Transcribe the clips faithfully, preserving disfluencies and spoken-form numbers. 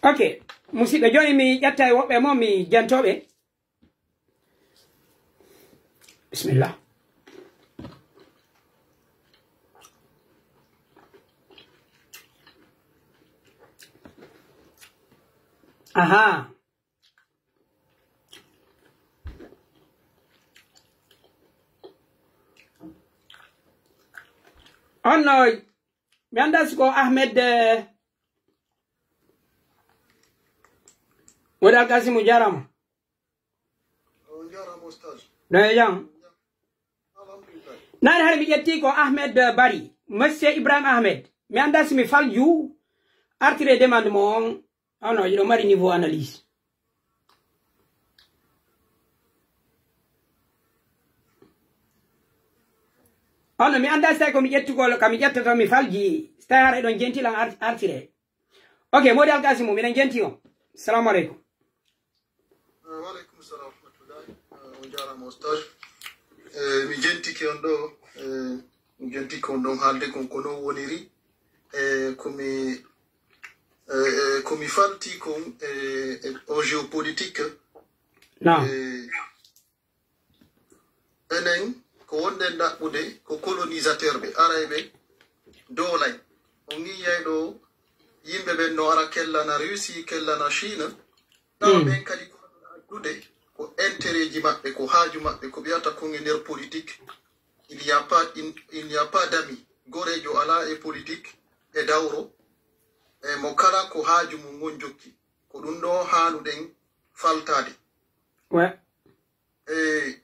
Ok, musidɓe, jooni mi ƴetta e woɓɓe mo mi jentooɓe. Bismillah. Aha. On no, mi anndaa si ko Ahmed, eh, Wodi Alkasimu, jaaraama. On jaaraama, Oustaz. Ɗo e jam. Alhamdulillah. Naane hara mi ƴetti ko Ahmed Bari, Monsieur Ibrahim Ahmed. Mi anndaa si mi falju artire demande mo on. Ono, hiɗo mari niveau analyse. Ono, mi anndaa si tawi ko mi ƴettugol, ka mi ƴettata, mi falji. Si tawi hara hiɗon jentilan ar-, artire. Ok, Modi Alkasimu, miɗen jenti on. Salamu aleykum. Eh, wa aleykum salam wa rahmatullahi. Eh, on jaaraama, Oustaz. Eh, mi jentike on ɗo, eh, mi jentike on ɗon haalde kon ko non woniri. Eh, ko mi, eh, eh, ko mi falti kon, eh, eh, o géopolitique. Naam. Eh, Enen ko wonɗen ɗaɓɓude ko colonisateur ɓe arayɓe doolay. On yiiyay ɗo yimɓe ɓen no ara kellana Russie, kellana Chine. Tawa ɓen kadi ko addude ko intérêt ji maɓɓe, ko haaju maɓɓe, ko ɓe wiyata kon e nder politique. Il n'y a pas, il, il n'y a pas d'amis. Goreejo alaa e politique e dawro. E mo kala ko haaju mum ngon jokki. Ko ɗum ɗo haanuɗen faltaade. Ouais. E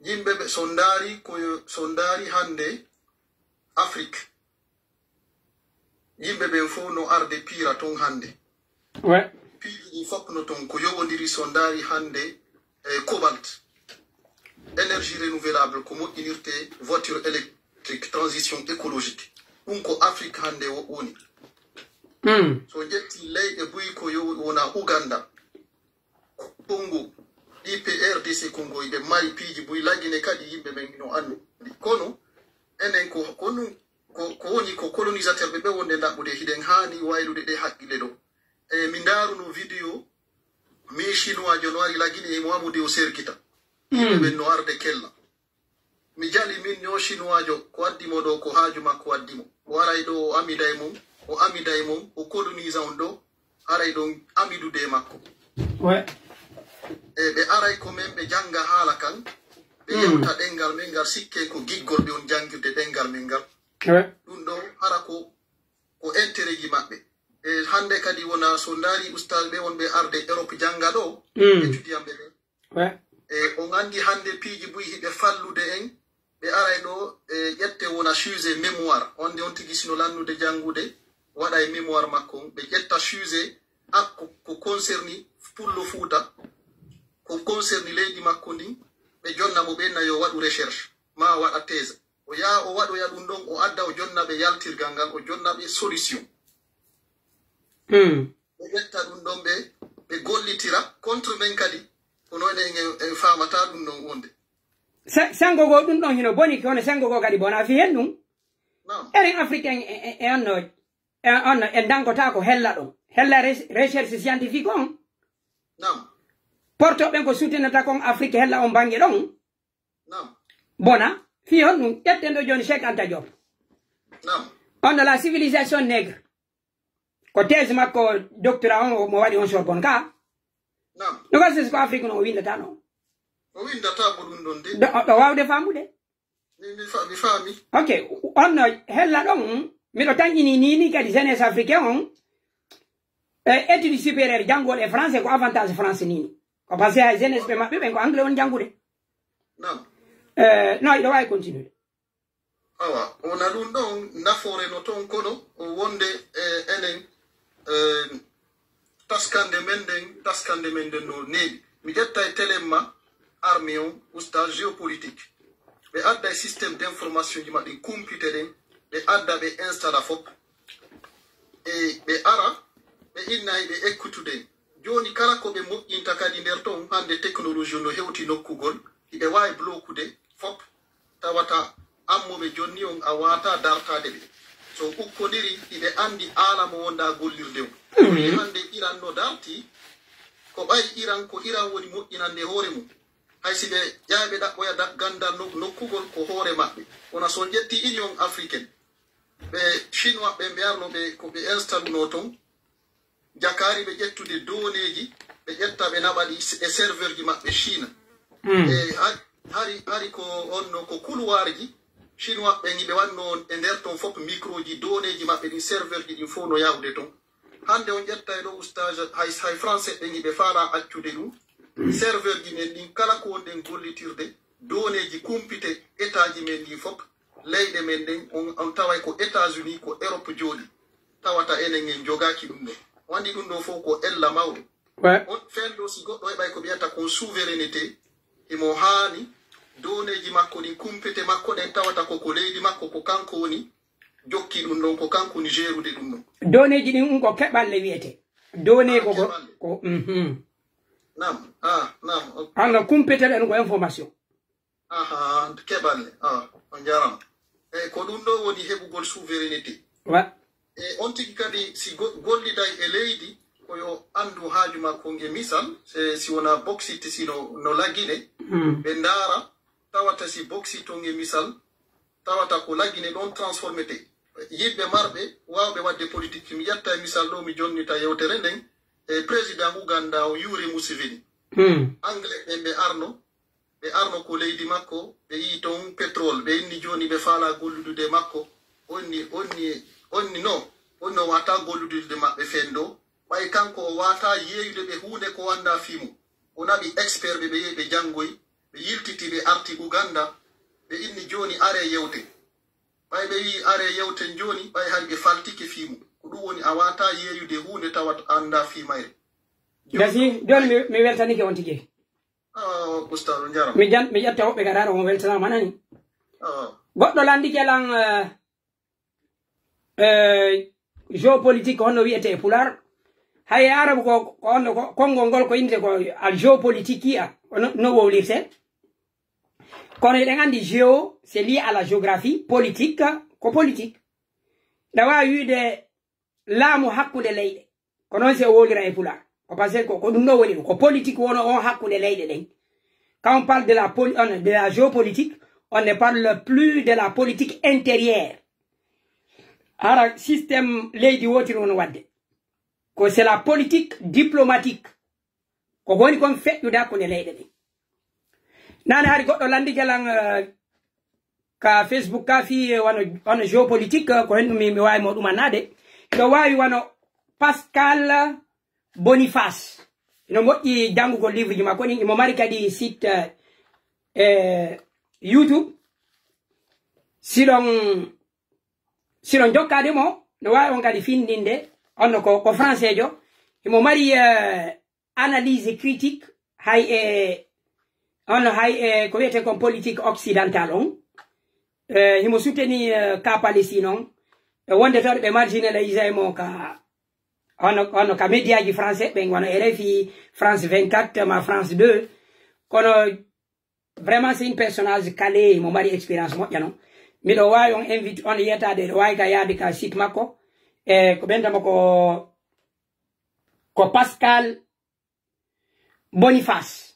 yimɓe ɓe, so ndaari ko, so ndaari hannde Afrik, yimɓe ɓen fof no arde piira ton hannde. Ouais. Piiji ɗi fof no ton ko yowondiri so ndaari hannde e cobalt, énergie renouvelable, ko moƴƴinirte voiture électrique, transition écologique. Ɗum ko Afrik hannde wo-, woni. Mm. So ƴetti leyɗe buy ko yo-, wona Ouganda, Congo, ɗi P R D C Congo, iɓe mari piiji buy, Lagine kadi yimɓe ɓen no anndi. Kono enen ko, ko ɗum, ko, ko woni ko colonisateur ɓe, ɓe wonde ɗaɓɓude, hiɗen haani waylude ɗe haqqille ɗo. E mi ndaaruno vidéo, mi chinois jo no ari Lagine e Mohamoudou o serkita. Yimɓe ɓen no arde kella. Mi jali min yo Chinoijo, ko addi mo ɗo, ko haaju makko addi mo. O aray ɗo, o amida e mum, o amida e mum, o colonisa on ɗo, aray ɗon amidude e makko. Ouais. E ɓe aray ko men ɓe jannga haala kan, ɓe yewta ɗenngal men ngal, sikke ko giggol ɓe on janngirde ɗenngal men ngal. Ouais. Ɗum ɗo hara ko, ko intérêt ji maɓɓe. E hannde kadi wona so ndaari ustaas ɓe wonɓe arde Europe jannga ɗo, étudiant ɓe ɓen. Ouais. E on anndi hannde piiji buy hiɓe fallude en, ɓe aray ɗo, e ƴette wona sujet mémoire. On nde on tigi sino lannude janngude, waɗa e mémoire makko on. Ɓe ƴetta sujet, a, ko, ko concerni Pullo Fuuta, ko concerni leydi makko ndin, ɓe jonna mo ɓe na yo waɗu recherche, ma waɗa thèse. O yaha o waɗoya ɗum ɗon, o adda o jonna ɓe yaltirgal ngal, o jonna ɓe solution. Hmm. Ɓe ƴetta ɗum ɗon, ɓe, ɓe gollitira contre men kadi, kono enen en, en faamata ɗum ɗon wonde. Se-, sengo goo ɗum ɗon hino boni, kono sengo goo kadi bona fi hen ɗum. Naam. Enen Afrique en, e, e, e onno, e onno, en dangotaako hella ɗon. Hella re-, recherche scientifique on. Naam. Porto ɓen ko soutenata kon Afrique hella on bange ɗon. Naam. Bona, fi on ɗum, ƴetten ɗo jooni Cheikh Anta Diop. Naam. On no la civilisation nègre. Ko thèse makko, doctorat on, mo waɗi on Sorbonne ka. Naam. No ka sesi ko Afrique no o windata no. O windata ko ɗum ɗon de. Ɗo, ɗo wawde famude. Mi, mi fa-, mi faami. Ok, on no hella ɗon, miɗo tanƴini ni, ni kadi jeunesse africain on, e étude supérieure janngol e français ko avantage France ni. Ko parce que hay jeunesse ɓe maɓɓe ɓen ko anglais on janngude. Naam. Eh, no, hiɗo waawi continude. Awa, wona ɗum ɗon nafoore no toon, kono wonde, eh, enen, eh, taskande men nden, taskande men nden no neeɓi. Mi ƴetta e telemma armée on, oustaz géopolitique. Ɓe adda e système d'information ji maɓɓe, kumpite ɗen, ɓe adda ɓe installa fop. E ɓe ara, ɓe inna e ɓe écoutude. Jooni kala ko ɓe moƴƴinta kadi nder ton, hannde technologie no hewti nokkugol, hiɓe waawi blokude fop, tawata an mo ɓe jonni on a waata dartaade ɓe. So ukkondirii, hiɓe anndi aala mo wondaa gollirde o. Kono hannde Iran no dartii, ko ɓay Iran, ko Iran woni moƴƴinande hoore mum. Hay si ɓe ƴaay ɓe ɗaɓɓoya da-, ganndal nok-, nokkugol ko hoore maɓɓe. Kono so on ƴettii Union Africaine, ɓe Chinois ɓe, ɓe arno ɓe, ko ɓe installuno ton, jakaari ɓe ƴettude doneeji, ɓe ƴetta ɓe naɓa ɗi e serveurji maɓɓe Chine. E hari, hari, hari ko onno ko couloirji Chinois ɓen, ɓe wanno e nder ton fof microji, doneeji maɓɓe ɗin, serveurji ɗin fof no yahude ton. Hannde on ƴetta e ɗo, oustaz, hay, hay français ɓen, ɓe faala accude ɗum. Serveurji men ɗin, kala ko wonɗen gollitirde, doneeji kumpite étatji men ɗin fof, leyɗe men ɗen, on, on taway ko États-Unis, ko Europe jooɗi. Tawata enen en jogaaki ɗum ɗo. Wandi ɗum ɗo fof ko ella mawɗo. Ouais. On fenɗo, si goɗɗo heɓay ko ɓiyata kon souveraineté, himo haani doneeji makko ɗin, kumpite makko ɗen, tawata ko, ko leydi makko, ko kanko woni jokki ɗum ɗon, ko kanko woni gerude ɗum ɗon. Doneeji ɗin, um, ko keɓalle wiyete. Données ko, ko, keɓalle. Ko, mhm. Naam, ah, naam, ok. An no kumpite ɗen ko information. Aha, keɓalle. Ah, on njaram. E ko ɗum ɗo woni heɓugol souveraineté. Wa. E on tigi kadi, si go-, golliday e leydi, ko yo anndu haaju makko nge misal, se, si wona bauxite, si no, no Lagine, ɓe ndaara, tawata si bauxite on nge misal, tawata ko Lagine ɗon transformete. Yimɓe marɓe, waawɓe waɗde politique, mi ƴetta e misal ɗo, mi jonnita yewtere nden, e président Uganda o, Yoweri Museveni. Anglais ɓen ɓe arno, ɓe arno ko leydi makko, ɓe yii ton pétrole, ɓe inni jooni ɓe faala golludude makko. Onni, onni, onni no, onni o wata golludude maɓɓe fenndo. Ɓay kanko o wata yeeyude ɓe huunde ko wanda fii mum. O naɓi expert ɓe, ɓe yehi ɓe janngoyi, ɓe yiltiti, ɓe arti Uganda, ɓe inni jooni are yewte. Ɓay ɓe yii are yewten jooni, ɓay hari ɓe faltike fii mum. Ko ɗum woni a wata yeeyude huunde tawat a annda fii mayre. Gasi, jooni mi, mi weltanike on tigi. Ah, Ustaz, on njaram. Mi jan-, mi ƴetta woɓɓe kadi, hara on weltanaama nani. Ah. Goɗɗo lanndike lan, eh, eh, géopolitique, honno wiyete e Pulaar? Hay e Arabu ko, ko honno ko, konngol ngol ko innde ko al géopolitique a, no, no wowlirte? Kono eɗen anndi géo, c'est lié à la géographie, politique, ko politique. Ɗa waawi wiide laamu hakkunde leyɗe. Ko noon si o wowlira e Pulaar. Ko parce que ko, ko ɗum ɗo woni ɗum. Ko politique woni on hakkunde leyɗe ɗen. Quand on parle de la poli-, on, de la géopolitique, on ne parle plus de la politique intérieure. Hara système leydi wootiri woni waɗde. Ko c'est la politique diplomatique. Ko woni kon feƴƴude hakkunde leyɗe ɗen. Nane hari goɗɗo lanndike lan, eh, ka Facebook ka fii, eh, wano, wano géopolitique, eh, ko hen ɗum mi, mi waawi mo ɗumannaade. Hiɗo waawi wano Pascal Boniface. Ino moƴƴi janngugol livre ji makko ɗin. Imo mari kadi site, eh, YouTube. Siɗon, siɗon jokkaade mo, no waawi on kadi findinde, on ko, ko français jo. Imo mari, eh, analyse critique, hay e, on hay e, ko wiyete kon politique occidentale on. Eh, himo soutenir, eh, ka Palestine on. E wonde toon ɓe marginalisé mo ka, on, on ka médiaji français ɓen, wano R F I, France vingt-quatre, ma France deux. Kono vraiment, c'est une personnage calé, mo mari expérience moƴƴa non. Miɗo waawi on invite, on yetaade, ɗo waawi ka yaade ka site makko. E ko ɓen tama ko, ko Pascal Boniface.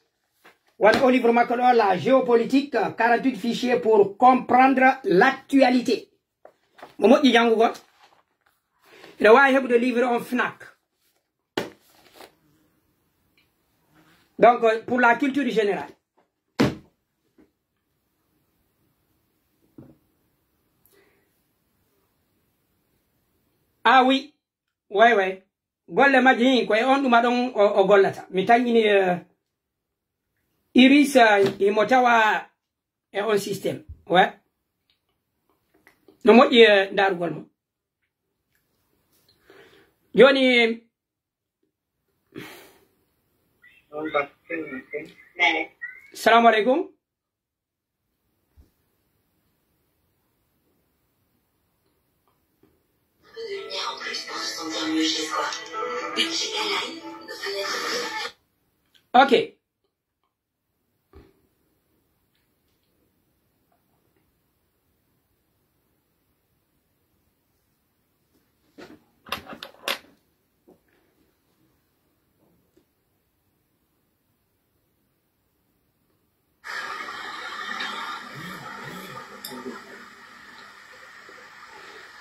Wano o livre makko ɗo, La géopolitique, quarante-huit fichiers pour comprendre l'actualité. Mo moƴƴi janngugol. Hiɗa waawi heɓude livre on Fnac. Donc, pour la culture générale. Ah oui. Way, way. Golle majji hin, ko e on ɗuma ɗon o, o gollata. Mi tañƴini, eh, Iris, eh, himo tawa e on système. Ouais. No moƴƴi, eh, ndaarugol mo. Jooni, salamu aleykum. Ok.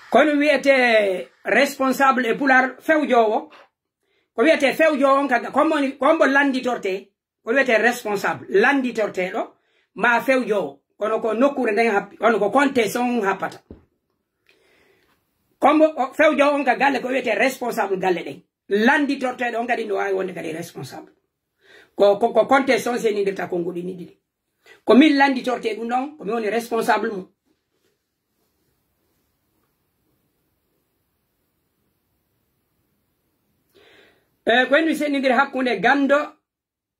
Kono wiyetee responsable e Pulaar fewjoowo. Ko wiyetee fewjoowo on ka, ko hombo, ko hombo lannditortee? Ko wiyetee responsable, lannditorteeɗo, maa fewjoowo. Kono ko nokkuure nden happi, kono ko konte son happata. Ko hombo, o fewjoowo on ka galle ko wiyetee responsable galle ɗen. Lannditorteeɗo on kadi no waawi wonde kadi responsable. Ko, ko, ko konte son senindirta konguɗi ni ɗiɗi. Ko min lannditortee ɗum ɗon, ko min woni responsable mum. E, ko hendu senndindiri hakkunde ganndo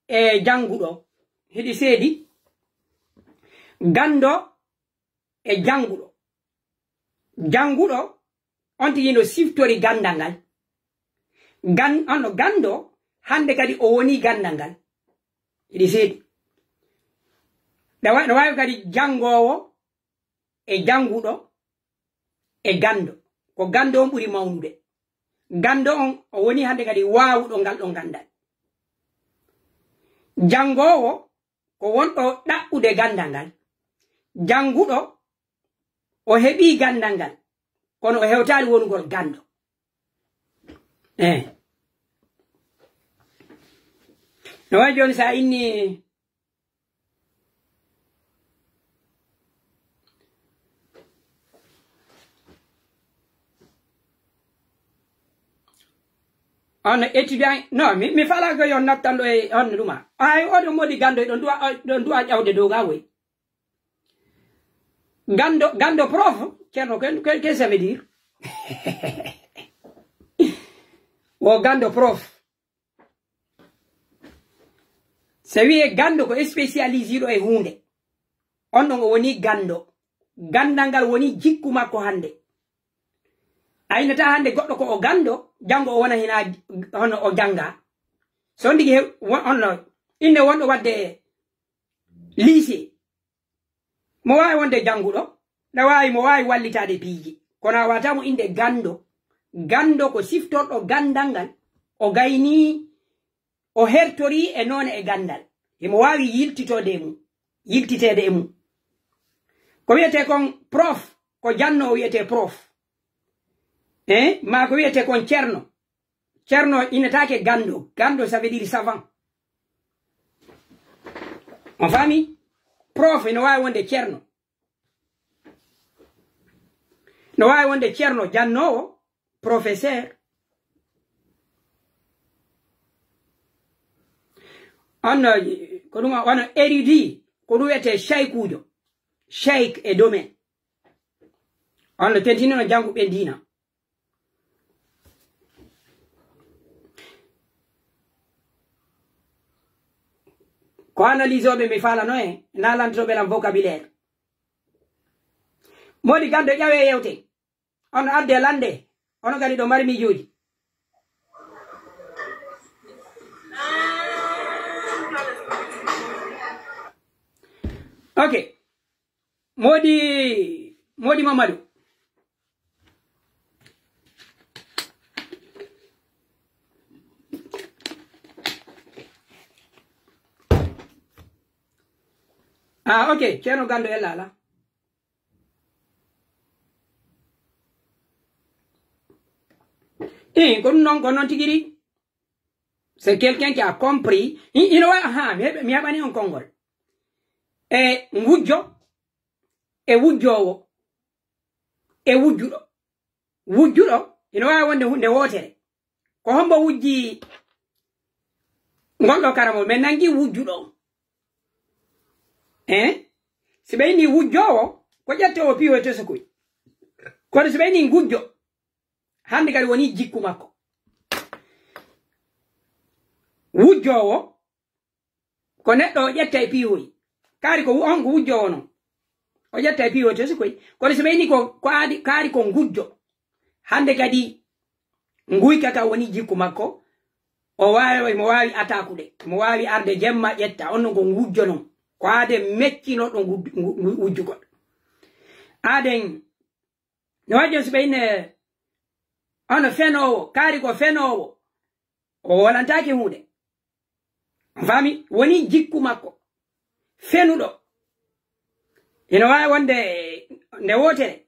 e jannguɗo. Hiɗi seedi. Ganndo e jannguɗo. Jannguɗo, on tigi no siftori ganndal ngal. Gan-, on no ganndo, hannde kadi o woni ganndal ngal. Hiɗi seedi. Ɗa wa-, no waawi kadi janngoowo e jannguɗo e ganndo. Ko ganndo on ɓuri mawnude. Ganndo on o woni hannde kadi waawuɗo ngal ɗon ganndal. Janngoowo ko wonɗo ɗaɓɓude ganndal ngal. Jannguɗo o heɓii ganndal ngal, kono o hewtaali wonugol ganndo. Eh. No wayi jooni sa inni on étudiant, non, mi, mi fala ko yo nattanɗo e on ɗuma. Ay, oɗo modi ganndo, ɗon duwa, ɗon duwa ƴawde dow ga woy. Ganndo, ganndo prof, Ceerno, que, que, que ça veut dire? O ganndo prof. So wiye ganndo ko spécialisé ɗo e huunde. On ɗon o woni ganndo. Ganndal ngal woni jikku makko hannde. Aynata hannde goɗɗo ko o ganndo, janngo o wona hina hono o jannga. So ndigi he-, wo-, on no, innde wonɗo waɗde lycée. Mo waawi wonde jannguɗo, na waawi, mo waawi wallitaade piiji. Kono a waata mo innde ganndo. Ganndo ko siftorɗo ganndal ngal, o gaynii, o hertorii e noone e ganndal. Himo waawi yiltitoode e mum, yiltiteede e mum. Ko wiyetee kon prof, ko jannoowo wiyetee prof. Eh, maa ko wiyetee kon ceerno. Ceerno inetaake ganndo. Ganndo, ça veut dire savant. On faami? Prof ene waawi wonde ceerno. No waawi wonde ceerno jannoowo, professeur. On, eh, ko ɗum, on érudit, ko ɗum wiyetee cheykuujo. Cheyk e domaine. On no tentinino jannguɓe diina. Ko analysooɓe mi faalano en, naalantooɓe lan vocabulaire. Modi ganndo ƴawee yewte. On arde lande. Ono kadi ɗo mari miijooji. Ok. Modi, Modi Mamadou. Ah, ok, Ceerno Ganndo e laala. Eh, ko ɗum noon, ko noon tigi ri. C'est quelqu'un qui a compris. I-, ino wa-, aha, mi heɓ-, mi heɓani on konngol. E ngujjo, e wujjoowo, e wujjuɗo. Wujjuɗo ino waawi wonde huunde wootere. Ko hombo wujji ngol ɗo karamo? Men nangi wujjuɗo on. Eh? Si ɓe inni wujjoowo, ko ƴettoowo piiwo e tosokoy. Kono si ɓe inni ngujjo, hannde kadi woni jikku makko. Wujjoowo, ko neɗɗo o ƴetta e piiwoy. Kaari ko wu-, on ko wujjoowo non. O ƴetta e piiwoy to si koy. Kono si ɓe inni ko, ko aadi, kaari ko ngujjo. Hannde kadi nguyka ka woni jikku makko. O waawi, mo waawi atakude. Mo waawi arde jemma ƴetta. On non ko ngujjo non. Ko aaden meccinoɗo ngu-, ngu-, ngu-, wujjugol. Aaden, no waɗi on si ɓe inne, ono fenoowo, kaari ko fenoowo. O wolantaake huunde. Faami? Woni jikku makko. Fenuɗo. Ina waawi wonde nde wootere.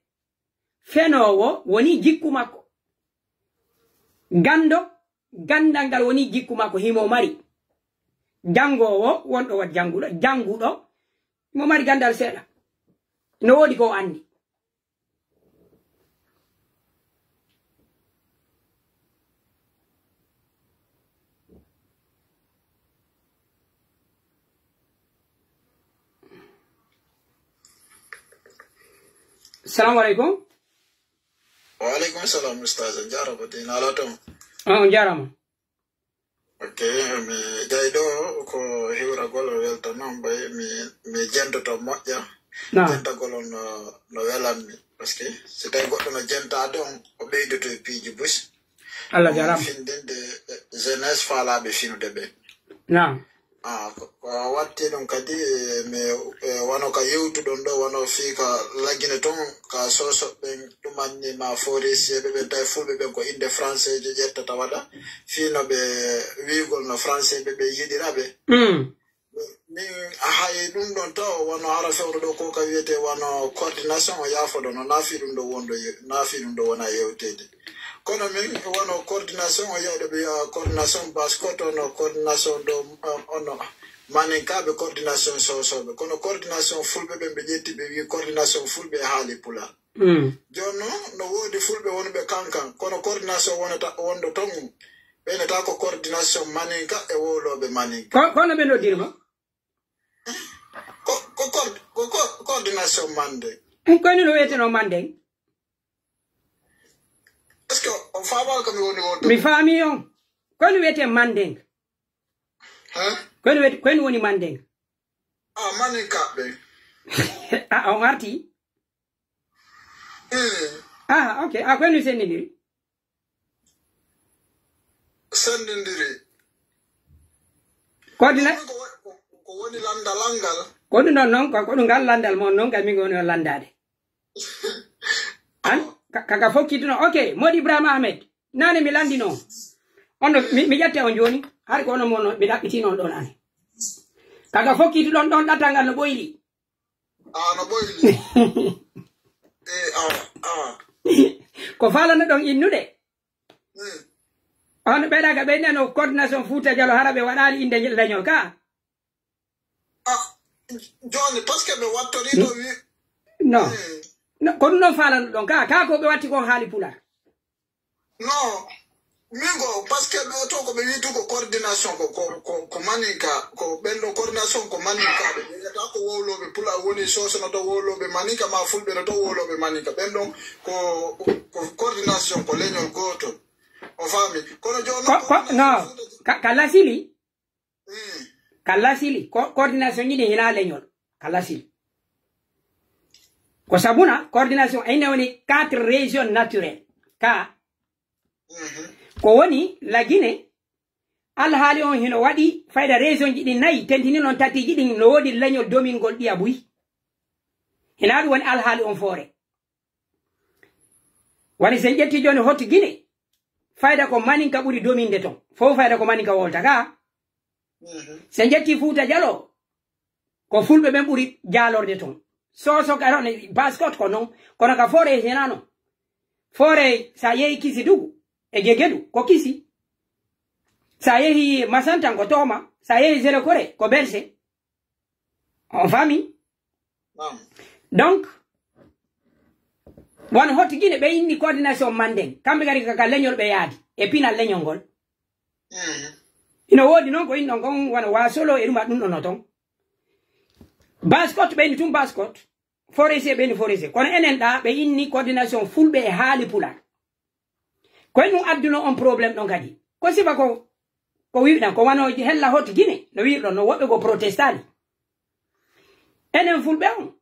Fenoowo woni jikku makko. Ganndo, ganndal ngal woni jikku makko, himo mari. Janngoowo, wonɗo wat jannguɗo, jannguɗo, himo mari ganndal seeɗa. No woodi ko o anndi. Salamu aleykum. Wa aleykum salam, ustaz. On njaaraama, de, na ala toon. Ah, on njaaraama. Ok, mi jaay ɗo ko hiwragol, o welta noon, ɓay mi, mi jentoto moƴƴa. Naam. Jentagol on no, no welanmi. Parce que si tawi goɗɗo no jentaade on, o ɓeydoto e piiji buy. Allah jaraama. Findinde, eh, jeunesse faalaaɓe finude ɓe. Naam. Ah, ko, ko a watti ɗum kadi, eh, mi, eh, wano ka yewtuɗon ɗo, wano fii ka Lagine ton, ka Sosoɓe ɓen, ɗumanni ma Forestier ɓe ɓen, tawi Fulɓe ɓen ko innde Français je ƴettata waɗa, fii no ɓe wiigol no Français ɓe ɓe yiɗira ɓe. Mm. Min hay ɗum ɗon taw wano hara fewndo ɗo ko ka wiyete wano coordination o yaafo ɗon, o naafi ɗum ɗo wondo ye-, naafi ɗum ɗo wona yewteede. Kono min wano coordination o yaw ɗo ɓe wiya coordination Baskot, ono coordination ɗo, um, ono Maninkaaɓe, coordination Sosoɓe. Kono coordination Fulɓe ɓen ɓe ƴetti ɓe wi coordination Fulɓe e haali Pulaar. Mm. Jooni noon, no woodi Fulɓe wonɓe kankan, kono coordination wonata, wonɗo ton, ɓeynata ko coordination Maninka e wowlooɓe Maninka. Ko, kono ɓe noddirma? Ko, ko, ko, ko, ko coordination Mandeng. Eh, kono no wiyeteno Mandeng? Est-ce que on faamaali ko mi woni wonde? Mi faami on. Kono wiyete Mandeng. Hein? Kono wiyete, kono woni Mandeng. Ah, Maninka ɓe. Ah, on arti? Eh. Ah, ok. Ah, kono sendindiri. Sendindiri. Ko dina? Ko, ko, ko woni landalal ngal? Ko ɗum ɗon noon, ko, ko ɗum ngal landal mon noon, kay min woni on landaade. An, ka, ka, ka fokkituno. Ok, Modi Ibrahima Ahmed. Nane mi landino. On ɗo, mi, mi ƴette on jooni. Hari ko onon mon, mi ɗaɓɓitino on ɗon an. Ka, ka fokkituɗon ɗon ɗatal ngal no ɓoyli. Ah, no ɓoyli. Eh, awa, awa. Ko faalano ɗon innude? Hmm. On ɓeyɗa ka ɓeyɗa no coordination Fouta Djallon hara ɓe waɗaali innde leñol ka? Ah, jooni, parce que ɓe wattori ɗo wi-, non. Hmm. Non, ko ɗum non faalano ɗon ka, ka ko ɓe watti kon haali Pulaar. Non, min ko, parce que ɓe to ko ɓe wi'i tun ko coordination ko, ko, ko, ko Maninka, ko ɓen ɗon coordination ko Maninka ɓe. Ɓe wi'ata ko wowlooɓe Pulaar woni Soose no to wowlooɓe Maninka, ma Fulɓe no to wowlooɓe Maninka. Ɓen ɗon ko, ko coordination ko leñol gootol. O faami? Kono jooni ko, ko, non, ka, ka lasili? Mm. Ka lasili, ko, coordination ji ɗin hinaa leñol. Ka lasili. Ko sabuna, coordination, ene woni quatre régions naturelles. Ka, mhm, ko woni la Guinée, alhaali on hino waɗi fayda région ji ɗin nayi, tentini non tatiiji ɗin no woodi leñol domingol ɗiya buy. Hinaa ɗum woni alhaali on foore. Wani sen ƴetti jooni Haute Guinée, fayda ko Maninka ɓuri dominde ton. Fow fayda ko Maninka wolta ka. Mhm. Sen ƴetti Fouta Djallon, ko Fulɓe ɓen ɓuri jaalorde ton. Soso ka ɗon e Baskot ko non, kono ka foore e hinaa non. Foore sa yehi Kisidugu e Gegedu, ko Kisi. Sa yehi Masantan ko Tooma, sa yehi Zelekore ko Berse. On faami? Naam. Donc, wano Haute Guinée ɓe inni coordination Mandeng, kamɓe kadi ka, ka leñol ɓe yaadi, e pinal leñol ngol. Mhm. Ino woodi noon ko innon kon, wano Wasolo e ɗuma ɗum ɗon no ton. Baskot ɓe inni tun Baskot, Forestier ɓe inni Forestier. Kono enen ɗa ɓe inni coordination Fulɓe e haali Pulaar. Ko e ɗum adduno on problème ɗon kadi. Ko sifa ko, ko wi'uɗen, ko wano hella Haute Guinée, no wi'uɗon, no woɓɓe go protestani. Enen Fulɓe on,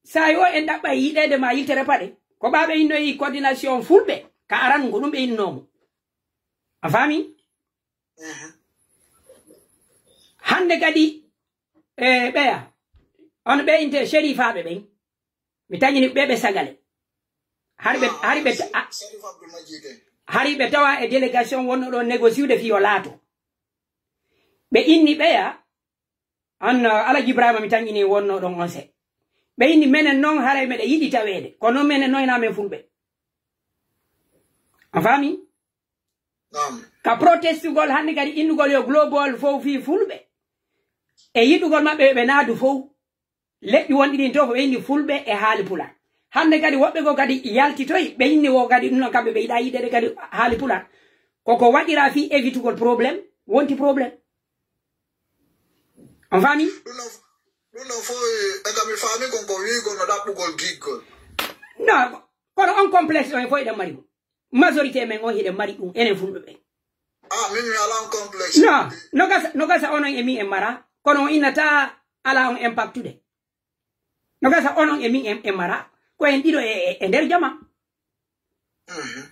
saa'i o en ɗaɓɓay yiɗeede ma yiltere paɗe. Ko ɓaaɓe innoyi coordination Fulɓe, ka aran ko ɗum ɓe innoomo. A faami? Mhm. Hannde kadi, e ɓeya, on ɓe inte Sherifaaɓe ɓen. Mi taƴini ɓe ɓe sagale. Hari ɓe, ah, hari ɓe ta-, a-, Sherif Abdou Majid en. Hari ɓe tawa e délégation wonno ɗo négociude fii o laato. Ɓe inni ɓeya, an, uh, Alaji Ibrahima mi taƴini wonno ɗon on se. Ɓe inni menen non haray meɗe yiɗi taweede. Kono menen non ena men Fulɓe. A faami? Ka protestugol hannde kadi innugol yo global fow fii fulɓe. E yiɗugol maɓɓe yo ɓe naadu fow. Leƴƴi wonɗi ɗin to ko ɓe inni fulɓe e haali pulaar. Hannde kadi woɓɓe goo kadi yaltitoyi, ɓe inni wo kadi ɗum ɗon kamɓe ɓe yiɗaa yiɗeede kadi haali pulaar. Koko waɗiraa fii evitugol problème, wonti problème. On faami? Ɗum ɗon fow, e ka mi faami kon ko wiigol no ɗaɓɓugol giggol. Non, kono on complexe on e fow eɗen mari ɗum. Majorité men on hiɗen mari ɗum, enen fulɓe ɓen. Ah, min mi alaa on complexe. Non, no gasa, no gasa onon e min en mara, kono on innata alaa on impactude. No gasa onon e min en, en mara, ko en ɗiɗo e, e, e nder jama.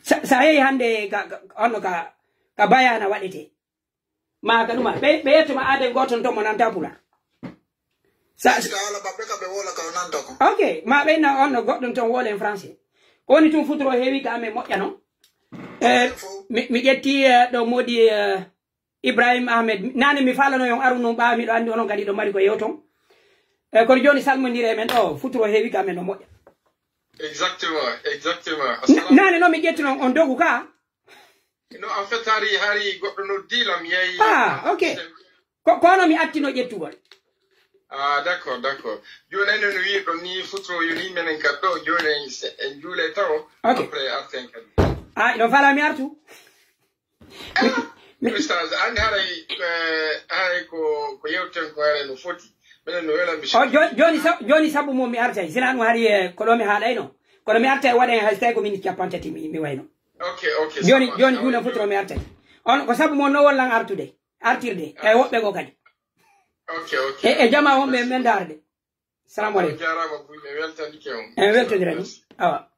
Sa, sa yehi hannde ka, ka, onno ka, ka bayaana waɗetee. Ma ka ɗuma, ɓe, ɓe yetto ma aaden gooton ton mo nanta pulaar. Sa, sa, ka haala maɓɓe ka ɓe woola ka o nanta ko. Ok, ma ɓe na on no goɗɗum ton woolen français. Ko woni tun futuro heewi ka amen moƴƴa non. Eh, mi, mi ƴetti, eh, ɗo moodi, eh, Ibrahim Ahmed. Nane mi faalano yon aru non ɓaawa miɗo anndi onon kadi ɗo mari ko yewton. Eh, kono jooni salmondire men ɗo futuro heewi ka amen no moƴƴa. Exactement, exactement. Na, nane non mi ƴetti non on dogu ka. No, en fait, hari, hari goɗɗo noddi lam, yehi. Ah, ok. Ko, kono mi attino ƴettugol. Ah, d'accord, d'accord. Jooni enen no wiirɗon ni futuro yoni menen kadi ɗo, jooni en se-, en juule tawo, ok, après arten kadi. Ah, iɗon fala mi artu? Mi, mi Ustaz, an haray, eh, haray ko, ko yewten ko haray no foti. Minen no wela mi. O, jo-, jooni sa-, jooni sabu mo mi artay, sina ɗum hari, eh, ko ɗo mi haaɗayno. Kono mi artay waɗen hay so tawi ko minute cappanɗe tati mi, mi wayno. Ok, ok, jooni, ça va, jooni ça va, juulen futuro mi artay. On ko sabu mo no wallan artude, artirde, e woɓɓe goo kadi. Ok, ok. E, e jama wonɓe men ndaarde. Salamu aleykum. On jaaraama, Buy, mi weltanike on. En weltondira ni. Merci. Awa.